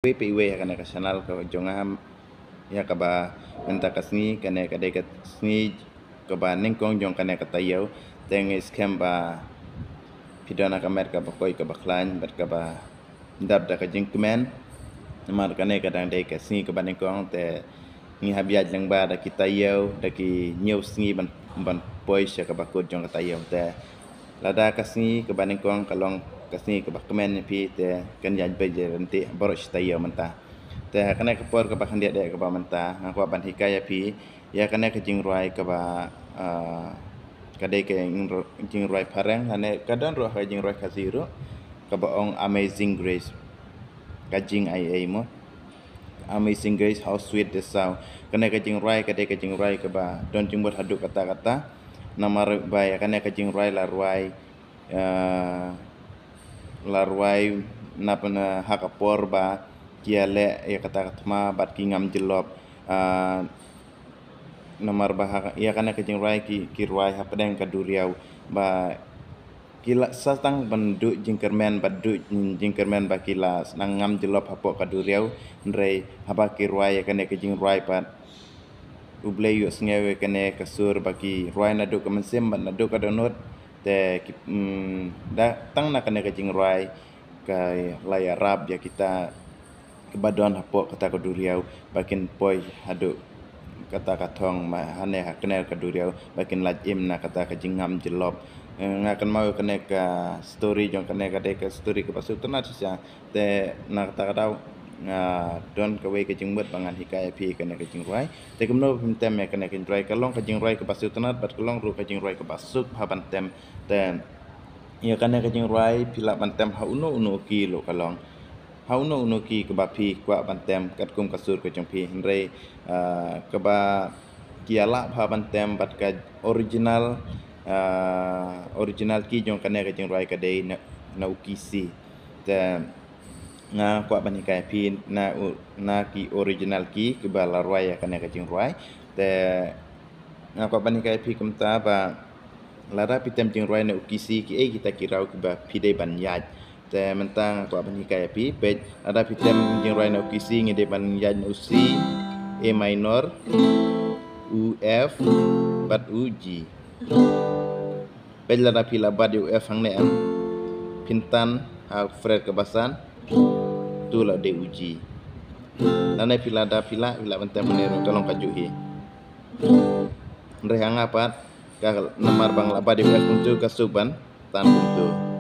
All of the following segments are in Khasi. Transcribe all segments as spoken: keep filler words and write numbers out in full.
iwei pa iwei ha kane ka channel ka jong nga. Ïa kaba mynta ka sngi, kane ka dei ka sngi kaba nyngkong jong kane ka taïew. Te nga skhem ba phi don ha ka met kaba koit kaba khlaiñ bad kaba dap da ka jingkmen. Namar kane ka dang dei ka sngi kaba nyngkong, te ngi hap ïaid lyngba da ki taïew, da ki hynñiew sngi ban, ban poi sha kaba kut jong ka taïew. Te lada ka sngi kaba nyngkong ka long ka sngi kaba kmen ïa phi, te kan ïaid beit ryntih baroh shi taïew mynta. Te ha kane ka por kaba khyndiat eh kaba mynta, nga kwah ban hikai ïa phi ïa kane ka jingrwai kaba, ah, ka dei ka jingr-, jingrwai phareng, lane ka don ruh ka jingrwai Khasi ruh, kaba ong Amazing Grace. Ka jingaiei mo. Amazing Grace, how sweet the sound. Kane ka jingrwai ka dei ka jingrwai kaba don jingmut haduh katta katta. Namar ba ïa kane ka jingrwai la rwai, eh, la rwai na pyn, eh, ha ka por ba ki ïaleh ïa kata ka thma bad ki ngam jyllop. Eh, namar ba ha, ïa kane ka jingrwai ki, ki rwai hapdeng ka duriaw ba ki la sa tang ban duh jingkyrmen, bad duh jingkyrmen ba ki la sdang ngam jyllop hapoh ka duriaw. Hynrei haba ki rwai ïa kane ka jingrwai pat, U Blei u ïohsngew ïa kane ka sur ba ki rwai naduh ka mynsiem bad naduh ka dohnud. Te ki, mm, da tang na kane ka jingrwai ka la ïarap ïa kita kiba don hapoh kata ka duriaw ba kin poi haduh kata ka thong, ma hane ha kane ka duriaw ba kin lait im na kata ka jingngam jyllop. Eh, nga kynmaw kane ka story jong kane ka dei ka story kaba sngewtynnat shisha. Te na kata ka daw nga don kawei ka jingmut ba ngan hikai ïa phi kane ka jingrwai. Te kumno ba phin tem ïa kane ka jingrwai, ka long ka jingrwai kaba sngewtynnat bad ka long ruh ka jingrwai kaba suk bha ban tem. Te ïa kane ka jingrwai phi lah ban tem ha uno uno ki ruh ka long. Ha uno uno ki kaba phi kwah ban tem katkum ka sur ka jong phi, hynrei, ah, kaba ki ïa lah bha ban tem bad ka original, ah, original ki jong kane ka jingrwai ka dei na, na u key C. Te nga kwah ban hikai phi na u, na ki original ki kiba la rwai ïa kane ka jingrwai. Te nga kwah ban hikai phi kumta ba lada phi tem jingrwai na u key C, kiei kita ki raw kiba phi dei ban ïaid. Te mynta nga kwah ban hikai phi, peit, lada phi tem jingrwai na u key C ngi dei ban ïaid na u C, A minor, u F bad u G. Peit lada phi la bat ïa u F hangne em, phin tan ha u fret kaba san, tu la dei u G. Lane phi lada phi lah, phi lah ban tem hangne ruh ka long kajuh hi. Hynrei ha nga pat, ka namar ba nga la bat ïa u F kumtu ka suk ban tan kumtu.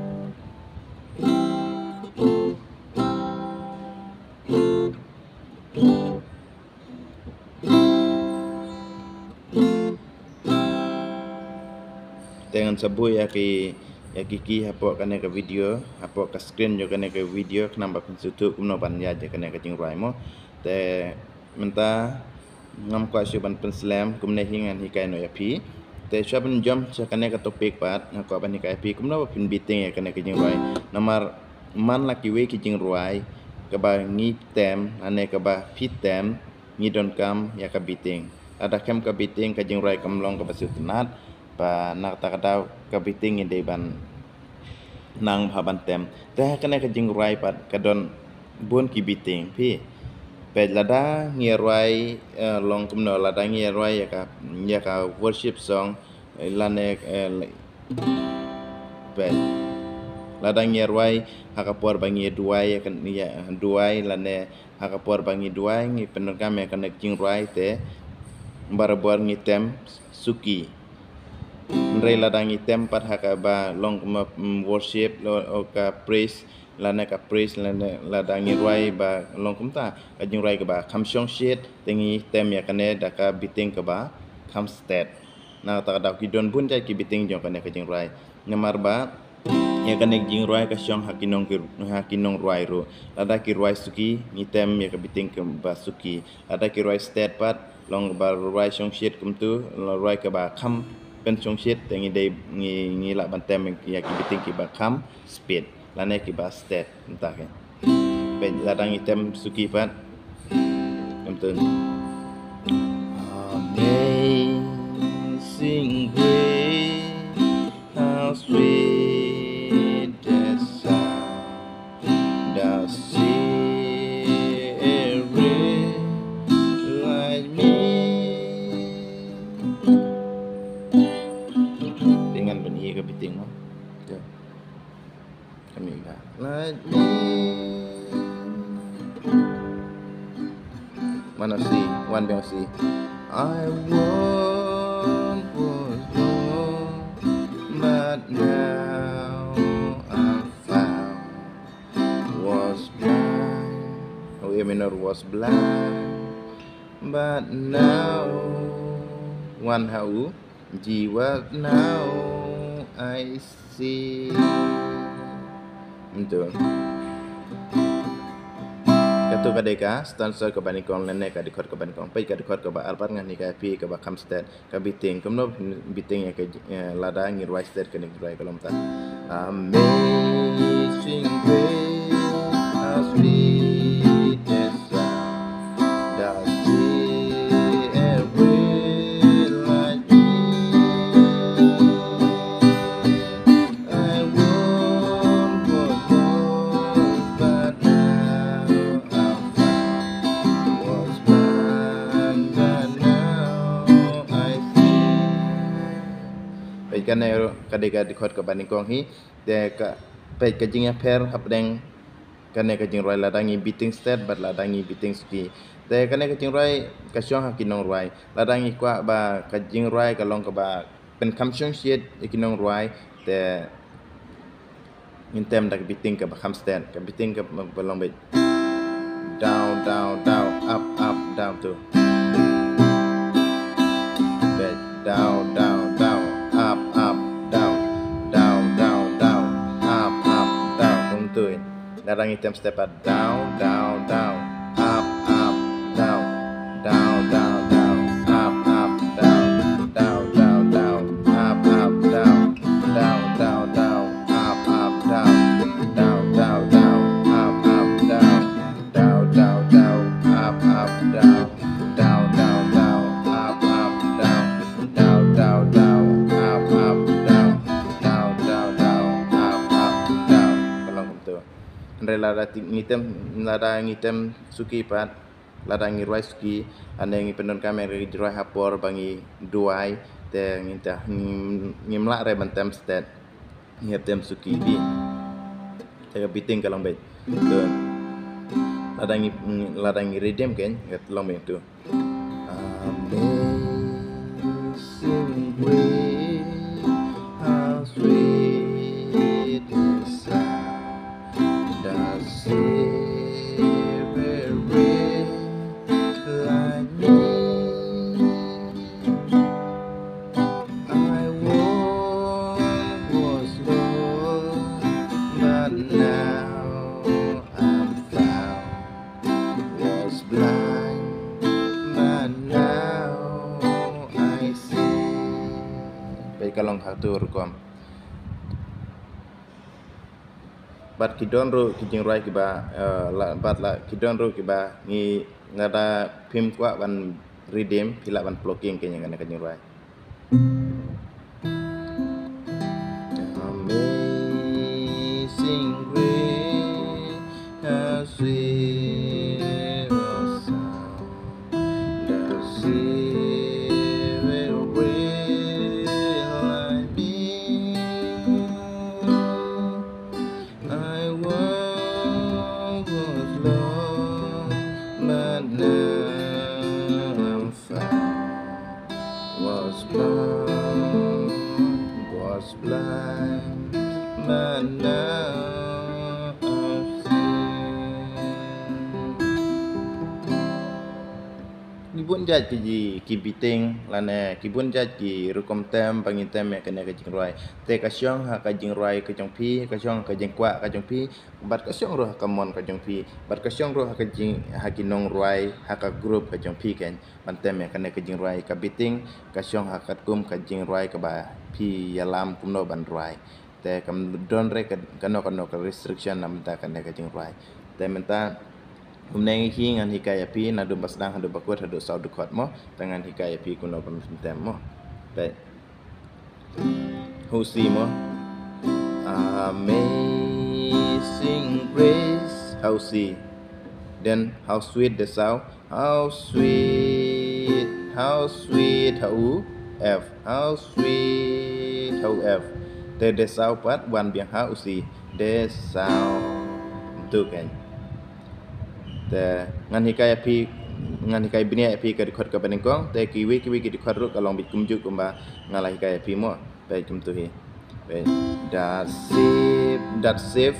Te ngan sa buh ïa ki, ïa ki key hapoh kane ka video, hapoh ka screen jong kane ka video, khnang ba phin sngewthuh kumno ban ïaid ïa kane ka jingrwai mo. Te mynta ngam kwah shuh ban pynslem, kumne hi ngan hikai noh ïa phi. Te shuwa ban jump sha kane ka topic pat, nga kwah ban hikai ïa phi kumno ba phin beating ïa kane ka jingrwai. Namar man la kiwei ki jingrwai kaba ngi tem, lane kaba phi tem, ngi donkam ïa ka beating. Lada khlem ka beating ka jingrwai kam long kaba sngewtynnat, ba na kata ka daw ka beating ngi dei ban nang bha ban tem. Te ha kane ka jingrwai pat ka don bun ki beating phi. Peit lada ngi rwai, eh, long kumno, lada ngi rwai ïa ka, ïa ka worship song, eh, lane, eh, peit lada ngi rwai ha ka por ba ngi duwai, ïa ka, ïa duwai lane ha ka por ba ngi duwai ngi pyndonkam ïa kane ka jingrwai te barabor ngi tem suki. Hynrei lada ngi tem pat ha kaba long kumba, mm, worship, lo, o ka praise, lane ka praise, lane lada ngi rwai ba long kumta ka jingrwai kaba kham shongshit, te ngi tem ïa kane da ka beating kaba kham stet. Na kata ka daw ki don bun jait ki beating jong kane ka jingrwai. Namar ba ïa kane ka jingrwai ka shong ha ki nong ki, ha ki nongrwai ruh. Lada ki rwai suki, ngi tem ïa ka beating kaba suki. Lada ki rwai stet pat, long ba rwai shongshit kumtu, long rwai kaba kham pynshongshit, te ngi dei, ngi, ngi lah ban tem ïa ki beating kiba kham speed lane kiba stet mynta ka. Peit lada ngi tem suki pat. Kumtu. Amazing grace, how sweet the sound that saved One C, one biang C. I once was lost, but now I'm found. Was blind, oh, A minor, was blind, but now, one ha u, G, but now I see. Mynta katu ka dei ka stanza kaba nyngkong lane ka dkhot kaba nyngkong. Peit ka dkhot kaba ar pat, ngan hikai ïa phi kaba kham stet. Ka beating, kumno beating ïa ka, eh, lada ngi rwai stet, kane ngi rwai ka long ta. Amazing grace, how sweet the sound that saved a wretch like me. I once was lost, but now I'm found. Was blind, but now I see. Peit, kane ruh ka dei ka dkhot kaba nyngkong hi. Te ka, peit, ka jingïapher hapdeng kane ka jingrwai, lada ngi beating stet bad lada ngi beating suki. Te kane ka jingrwai ka shong ha ki nongrwai. Lada ngi kwah ba ka jingrwai ka long kaba pynkham shongshit ïa ki nongrwai, te ngin tem da ka beating kaba kham stet, ka beating kaba long beit down, down, down, up, up, down tu. Beit, down, down, down, up, up, down, down, down, down, up, up, down. Kumtu. Lada ngi tem stet pat, down, down, down, up, up, down, down, down, down, up, up, down, down, down, down, up, up, down, down, down, down, up, up, down, down, down, down, up, up, down, down, down, down, up, up, down, down, down, down, up, up, down, down, down, down, up, up, down, down, down, down, up, up, down. Ka long kumtu. Hynrei lada ti-, ngi tem, lada ngi tem suki pat, lada ngi rwai suki, ane ngi pyndonkam ïa ka jingrwai ha por ba ngi duwai, te ngin ta, ngim, ngim lah re ban tem stet. Ngi hap tem suki beit. Te ka beating ka long beit. Te lada ngi, lada ngi riddim kein, ka long beit tu. Amazing grace, how sweet the sound that saved a wretch like me. I once was lost, but now I'm found. Was blind, but now I see. Peit, ka long ha tu rukom. Bad ki don ruh ki jingrwai kiba, eh, la, bad la ki don ruh kiba ngi, lada phim kwah ban riddim, phi lah ban plucking kein ïa kane ka jingrwai. Amazing grace, how sweet the sound that saved a wretch like me. I once was lost, but now I'm found. Was blind, was blind, but now I see. Ki bun jait ki, ki beating lane ki bun jait ki rukom tem ba ngin tem ïa kane ka jingrwai. Te ka shong ha ka jingrwai ka jong phi, ka shong ha ka jingkwah ka jong phi, bad ka shong ruh ha ka mon ka jong phi, bad ka shong ruh ha ka jing, ha ki nongrwai, ha ka group ka jong phi kein, ban tem ïa kane ka jingrwai. Ka beating ka shong ha katkum ka jingrwai kaba phi ïalam kumno ban rwai. Te kam don re ka, kano kano ka restriction na bynta kane ka jingrwai. Te mynta kumne ngi hi, ngan hikai ïa phi naduh ba sdang haduh ba kut, haduh saw dkhot mo. Te ngan hikai ïa phi kumno ban pyntem mo. Te ha u C mo. Amazing grace, ha u C. Then how sweet the sound. How sweet, how sweet, ha u F. How sweet, ha u F. Te the sound pat wan biang ha u C. The sound. Tu kan. Te ngan hikai ïa phi ngan hikai bniah ïa phi ka dkhot kaba nyngkong, te kiwei kiwei ki dkhot ruh ka long beit kumjuh kumba nga la hikai ïa phi mo. Peit kumtu hi. Peit. That ship, that ship,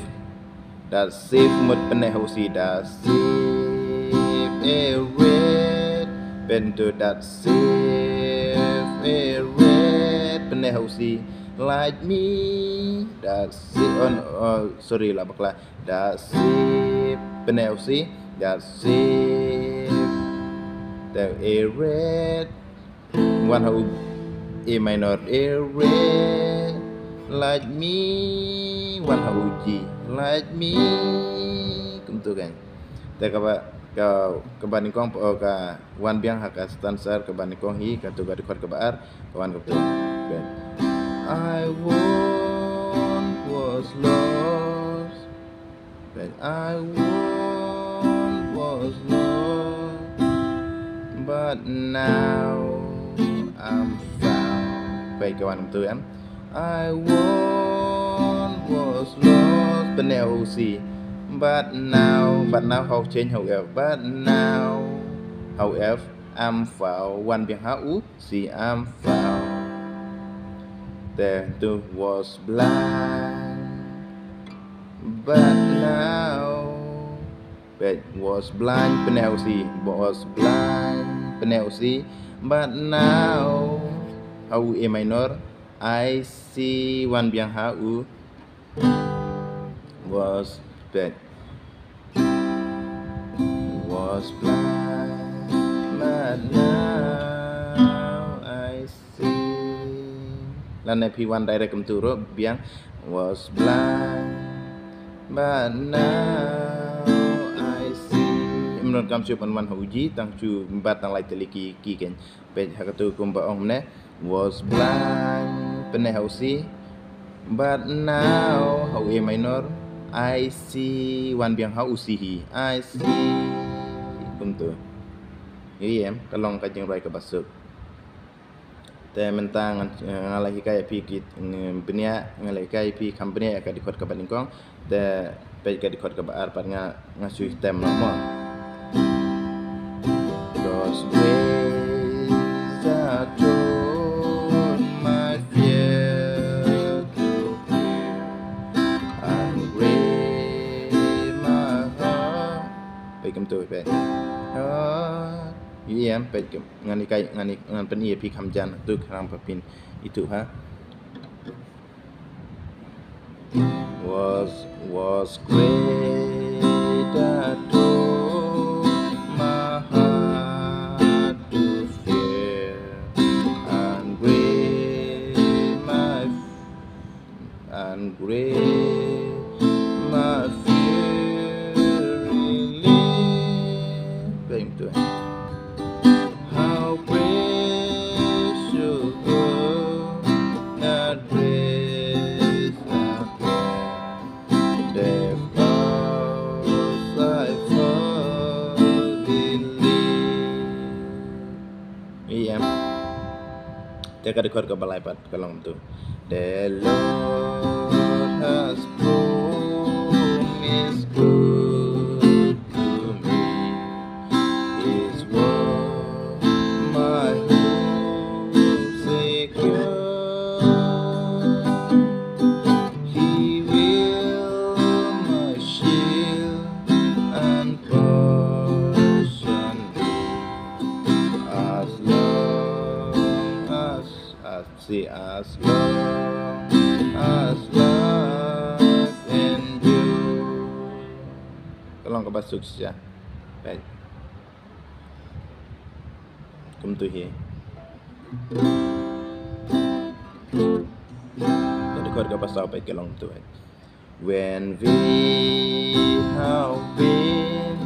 that ship mut pyneh ha u C, that ship a red. Peit kumtu, that ship a red pyneh ha u C, like me. That ship, oh, oh, sorry, la bakla. That ship pyneh ha u C, that ship. Te a red wan ha u A minor, a red, like me, wan ha u G, like me. Kumtu kan. Te kaba, ka, kaba nyngkong, oh, ka wan biang ha ka stanza kaba nyngkong hi, katu ka dkhot kaba ar, ka wan kumtu. Kan. I once was lost, but I once was lost, but now I'm found. Peit ka wan kumtu em. I once was lost, pyneh ha u C. But now, but now ha u change ha u F. But now, ha u F, I'm found. Wan biang ha u C, I'm found. Te tu, was blind, but now, peit, was blind pyneh ha u C, was blind pyneh ha u C, but now, ha u A minor, I see, wan biang ha u, was, peit, was blind, but now I see. Lane phi wan direct kumtu ruh, biang, was blind, but now I see. Ym don kam shuh ban wan ha u G, tang shu bat tang lai tylli ki, ki keiñ. Peit ha katu kumba ong mynne, was blind pyneh ha u C, but now ha u A minor, I see, wan biang ha u C hi, I see. Kumtu. Ïa em, ka long ka jingrwai kaba suk. Te mynta ngan, eh, nga la hikai ïa phi ki, mm, bniah, nga la hikai ïa phi kham bniah ïa ka dkhot kaba nyngkong. Te peit ka dkhot kaba ar pat nga, nga shu tem noh mo. God's grace that turned my fear to fear and grace my heart. Peit kumtu, peit. Heart. Ïa em, peit kum. Ngan hikai, ngan hi-, ngan pyni ïa phi kham jan, tu khnang ba phin ithuh ha. Was, was great that taught my heart to fear, and great my, and great my fear relief. Peit kumtu. How precious that grace appeared, the cross I first believed. Ïa em. Te ka dkhot kaba lai pat ka long kumtu. The Lord has promised good to me. His word my hope secure. He will my shield and portion be, as long as, as, see, as long as life endure. Ka long kaba suk shisha. Peit. Kumtu hi. Ka dkhot kaba saw, peit, ka long kumtu hi. When we have been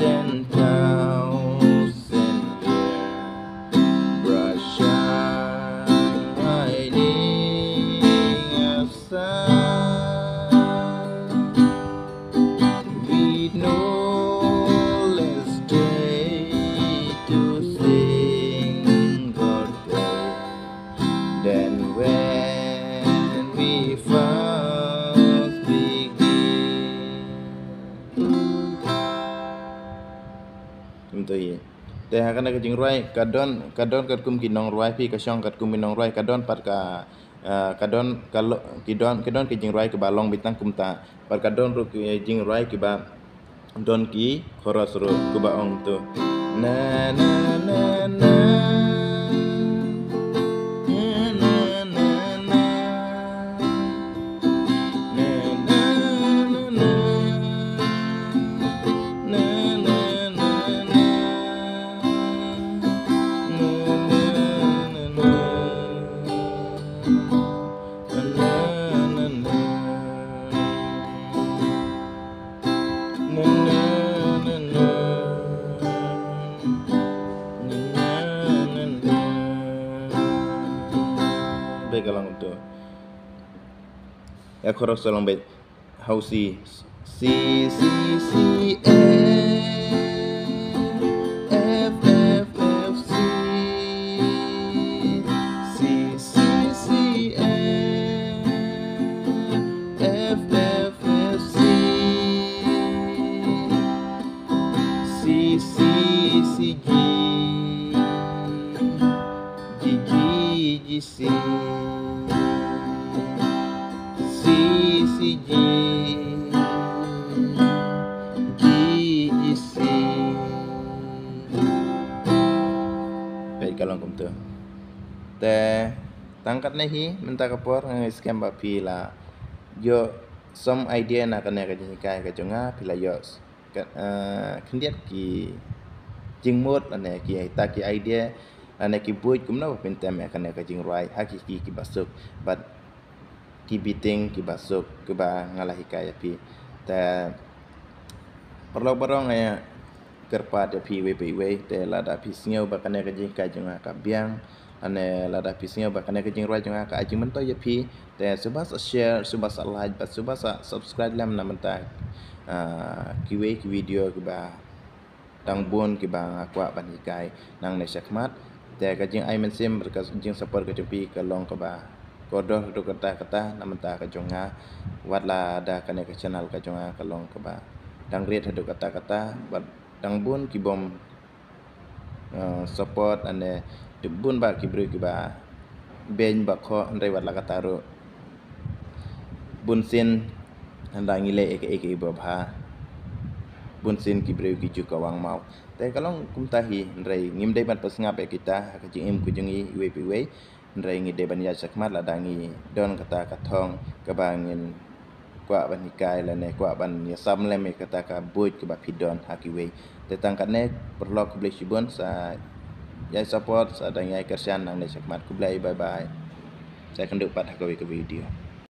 ten thousand years, bright shining as sun, with no less day to sing God praise than when we first began. Kumta hi. Te ha kane ka jingrwai ka don, ka don katkum ki nongrwai phi, ka shong katkum ki nongrwai, ka don pat ka, ah, ka don, ka lo-, ki don, ka don ki jingrwai kiba long beit tang kumta. Pat ka don ruh ki jingrwai kiba don ki chorus ruh kiba ong tu. Na, na, na, na. Na, na, na, na. Na, na, na, na. Na, na, na, na. Na, na, na, na. Na, na, na, na. Na, na, na, na. Na, na, na, na. Beit ka long tu. Ïa chorus ka long beit. Hau C. C, C, C, A. F, F, F, C. C, C, C, A. F, F, F, C. C, C, C, G. G, G, G, C. C, C, G. G, G, C. Beit ka long kumtu. Te tang katne hi mynta ka por, nga ngeit skhem ba phi la ïoh some idea na kane ka jinghikai ka jong nga, phi la ïoh ka, eh, khyndiat ki jingmut lane kita ki idea lane ki buit kumno ba phin tem ïa kane ka jingrwai ha ki key kiba suk bad ki beating kiba suk kiba nga la hikai ïa phi. Te paralok baroh, nga ïa kyrpad ïa phi iwei pa iwei. Te lada phi sngew ba kane ka jinghikai jong nga ka biang, lane lada phi sngew ba kane ka jingrwai jong nga ka ai jingmyntoi ïa phi, te sngewbha sa share, sngewbha sa like bad sngewbha sa subscribe lem na mynta, ah, kiwei ki video kiba dang bun kiba nga kwah ban hikai nangne shakhmat. Te ka jingai mynsiem bad ka jingsupport ka jong phi ka long kaba kordor haduh katta katta na mynta ka jong nga. Wat lada kane ka channel ka jong nga ka long kaba dang rit haduh katta katta bad dang bun ki bym, eh, support, lane dang bun bah ki briew kiba beiñ ba khoh, hynrei wat la katta ruh bunsien haba ngi leh ïa kaei kaei ba bha, bunsien ki briew ki ju kawang maw. Te ka long kumta hi, hynrei ngim dei ban pynsngap ïa kita ha ka jingim ka jong ngi iwei pa iwei. Hynrei ngi dei ban ïaid shakhmat lada ngi don kata ka thong kaba ngin kwah ban hikai lane kwah ban ïasam lem ïa kata ka buit kaba phi don ha kiwei. Te tang katne, paralok, khublei shibun, sa ïai support, sa dang ïai kyrshan nangne shakhmat. Khublei, bye bye. Sa ïakynduh pat ha kawei ka video.